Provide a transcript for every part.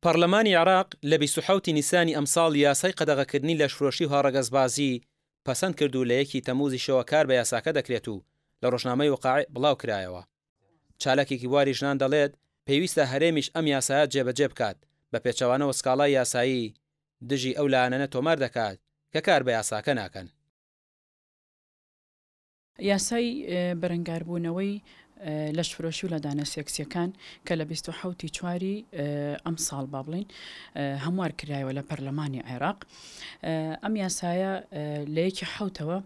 پەڕلەمانی عێراق لە 27 ی نیسانی ئەمساڵ یاسای قەدەغەکردنی لەشفرۆشی و هاوڕەگەزبازی پەسەند کرد و لە یەکی تەمووزیشەوە کار بە یاساکە دەکرێت و لە ڕۆژنامەی وەقائع بڵاوکرایەوە. چالاکێکی بواری ژنان دەڵێت، پێویستە هەرێمیش ئەم یاسایە جێبەجێ بکات، بە پێچەوانەوە سکاڵای یاسایی دژی ئەو لایەنانە تۆمار دەکات کە کار بە یاساکە ناکەن. یاسای بەرەنگاربوونەوەی لەشفرۆشی و لادانە سێکسییەکان کە لە 27 ی چواری ئەمساڵ با بڵێین هەموار کرایەوە لە پەرلەمانی عێراق ئەم یاسایە لە یەکی حوتەوە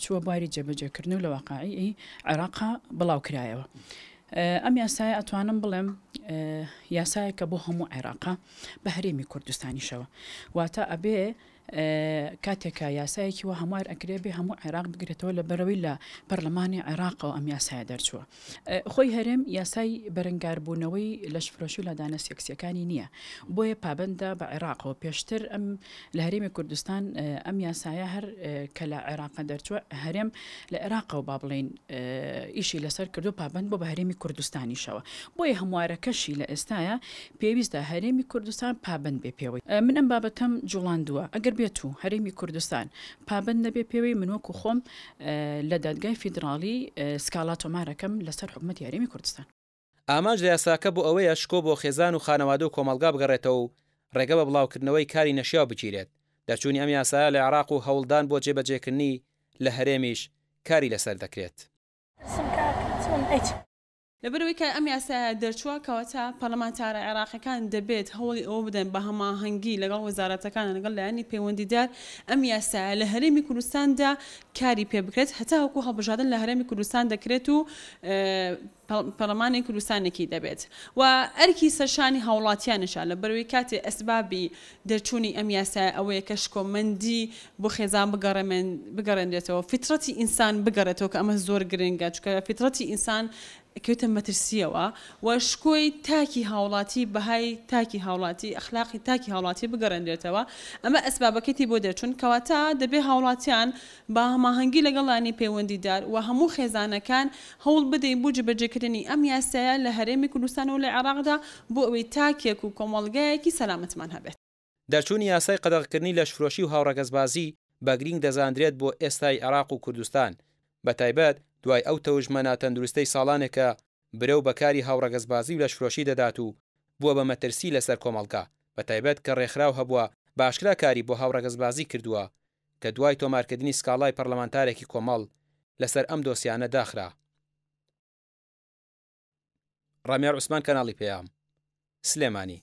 چووە بواری جێبەجێکردن و لە واقعی عێراقا بڵاو کرایەوە. ئەم یاسایە ئەتوانم بڵێم یاسایەکە بۆ هەموو عێراقا بە هەرێمی کوردستانیشەوە واتە ئەبێ کاتێک کە یاسایەکی وا هەموار ئەکرێ بێ هەموو عێراق بگرێتەوە لە بەرەوەی لە پەرلەمانی عێراقەوە ئەم یاسایە دەرچووە. خۆی هەرێم یاسای بەرەنگاربوونەوەی لەشفرۆشی و لادانە سێکسیەکانی نییە بۆیە پابەندە بە عێراقەوە پێشتر ئەم لە هەرێمی کوردستان ئەم یاسایە هەر کە لە عێراقە دەرچووە هەرێم لە عێراقەوە با بڵێین ئیشی لەسەر کردو پابەند بۆ بە هەرێمی کوردستانیشەوە بۆیە هەموارەکەشی لە ئێستایا پێویستە هەرێمی کوردستان پابەند بێ پێوەی. من ئەم بابەتەم جوڵاندووە ئەگەر بێتو هەرێمی کوردستان پابەند نەبێ پێوەی من وەکو خۆم لە دادگای فیدراڵی سکاڵا تۆمارەکەم لەسەر حکومەتی هەرێمی کوردستان. ئامانج لە یاساکە بۆ ئەوەیە شکۆ بۆ خێزان و خانەوادە و کۆمەڵگا بگەڕێتەوە و ڕێگە بە بڵاوکردنەوەی کاری نەشیاو بگیرێت، دەرچوونی ئەم یاسایە لە عێراق و هەوڵدان بۆ جێبەجێکردنی لە هەرێمیش کاری لەسەر دەکرێت. لەبەرئەوەی کە ئەم یاسایە دەرچووە کەواتە پەرلەمانتارە عێراقیەکان دەبێت هەوڵی ئەوە بدەن بە هەماهەنگی لەگەڵ وەزارەتەکان لەگەڵ لایەنی پەیوەندیدار ئەم یاسایە لە هەرێمی کوردستاندا کاری پێ بکرێت هەتاوەکو هەڵبژاردن لە هەرێمی کوردستان دەکرێت و پەرلەمانی کوردستانێکی دەبێت و ئەرکی سەرشانی هاوڵاتیانیشە لەبەرئەوەی کاتێ ئەسبابی دەرچوونی ئەم یاسایە ئەوەیە کە شکۆمەندی بۆ خێزان بگەڕێنرێتەوە، فیتڕەتی ئینسان بگەڕێتەوە کە ئەمە زۆر گرنگە، چونکە فیتڕەتی ئینسان ئەکەوێتە مەترسییەوە و شکۆی تاکی هاوڵاتی، بەهای تاکی هاوڵاتی، ئەخلاقی تاکی هاوڵاتی بگەڕێنرێتەوە، ئەمە ئەسبابەکەیتی بۆ دەرچوون، کەواتە دەبێ هاوڵاتیان بە هەماهەنگی لەگەڵ لایەنی پەیوەندیدار و هەموو خێزانەکان هەوڵ بدەین بۆ جێبەجێکردنی ئەم یاسایە لە هەرێمی کوردستان و لە عێراقدا بۆ ئەوەی تاکێک و کۆمەڵگایەکی سەلامەتمان هەبێت. دەرچوونی یاسای قەدەغەکردنی لەشفرۆشی و هاوڕەگەزبازی بە گرینگ دەزاندرێت بۆ ئێستای عێراق و کوردستان، بەتایبەت دوای ئەو تەوژمە ناتەندروستەی ساڵانێکە برەو بە کاری هاوڕەگەزبازی و لەشفرۆشی دەدات و بووە بە مەترسی لەسەر کۆمەڵگا، بەتایبەت کە ڕێکخراو هەبووە بە ئاشکرا کاری بۆ هاوڕەگەزبازی کردووە کە دوای تۆمارکردنی سکاڵای پەڕلەمانتارێکی کۆمەڵ لەسەر ئەم دۆسیانە داخرا. ڕامیار عوسمان کەناڵی پەیام، سلێمانی.